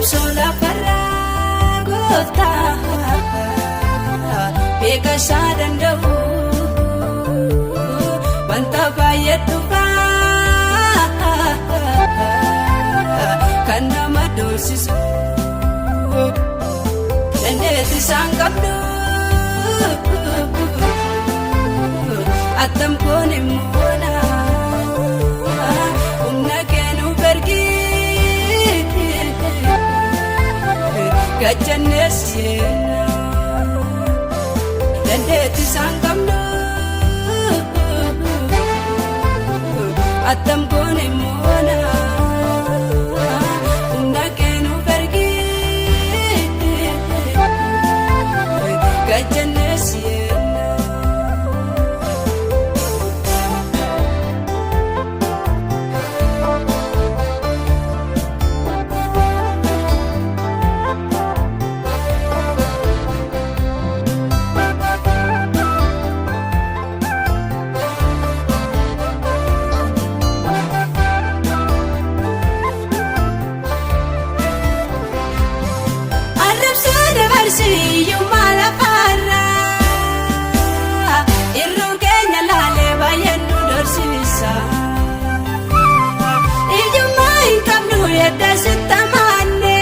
Arrabsoo lafarraa gooftaa beeka isaa danda'u wanta baay'ee dhufaa kan nama doorsisu dandeettii isaan qabdu attam koon immoona humna kennu bergii gachannees yeena dandeettii isaan qabdu attam koon immoona humna kennu bergii gachannees yeena. Arrabsoo dabarsii lafarraa irruu keenya laalee baay'een nu dorsiisa. Iyyummaa hin qabnu edda sitti amaanne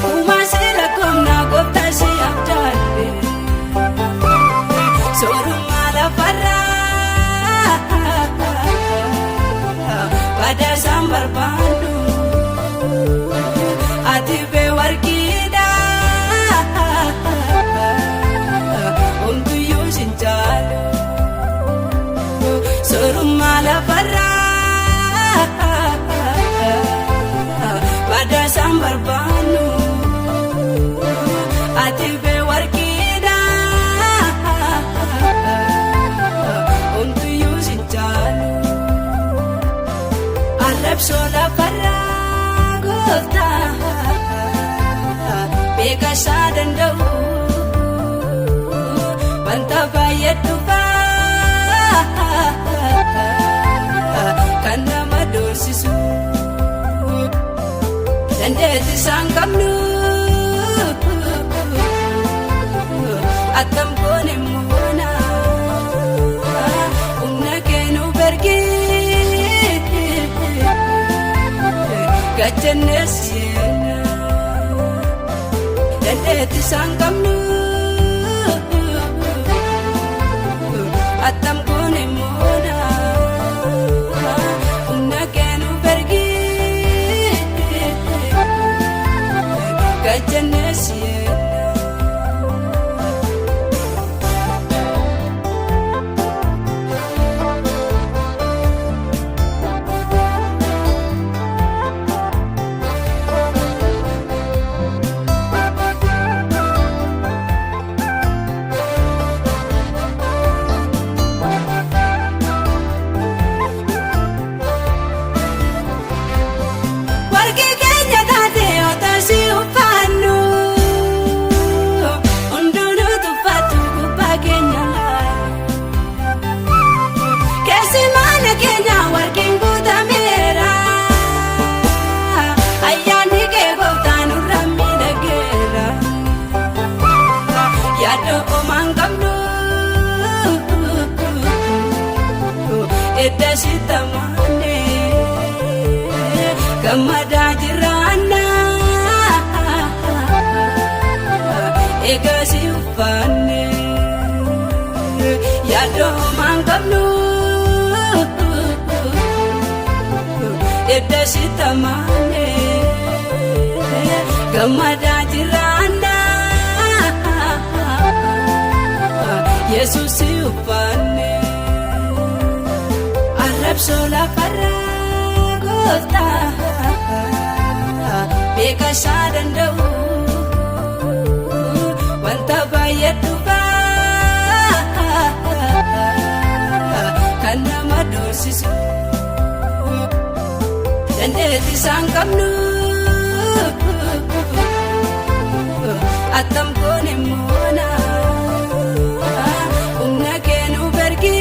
uumaa si lakkoofna gooftaa si abdaanne. Soorummaa lafarraa badhaasaan barbaannu. Ati bee warqiidha homtuyyuu sin caalu soorummaa lafarraa badhaasaan barbaannu ati bee warqiidha homtuyyuu sin caalu arrabsoo lafarraa gooftaa beeka isaa danda'u wanta baay'ee dhufaa kan nama doorsisu dandeettii isaan qabnu attam koon immoona humna kennu bergii gachannees yeena dandeettii isaan qabnu attam koon immoona humna kennu bergii gachannees yeena. Warqii keenya taate otoo si uffannu hundinuu tuffatu gubbaa keenya laalu. Keessi mana keenya warqiin guutameera ayyaanni kee gooftaan nurra miidhageera. Yaaddo homaa hin qabnu edda sitti amaanne gammadaa jiraanna egaa si uffanne yaaddoo homaa hin qabnu edda sitti amaanne gammadaa jiraanna Yesuus si uffanne. Arrabsoo lafarraa gooftaa beeka isaa danda'u wanta baay'ee dhufaa kan nama doorsisu dandeettii isaan qabnu attam koon immoona humna kennu bergii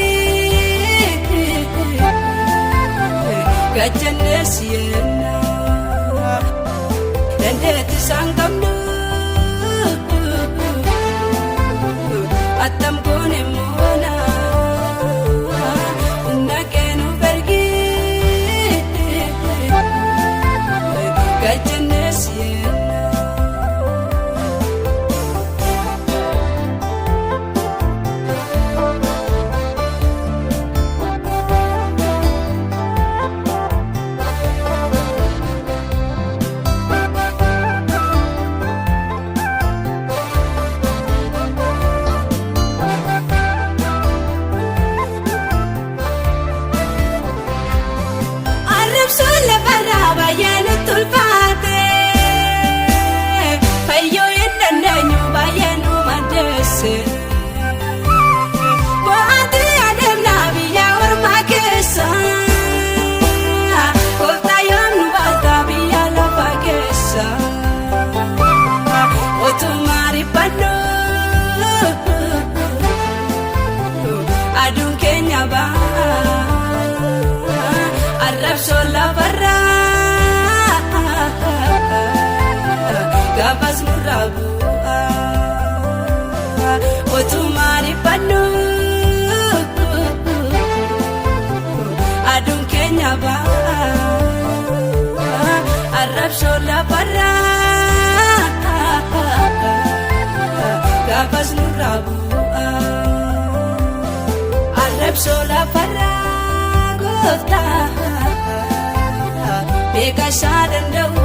gachannees yeena. bu'a. Otumaa dhiphannu aduun keenya ba'a. Arrabsoo lafarraa gaafas nurraa bu'a. Arrabsoo lafarraa gooftaa beeka isaa danda'u.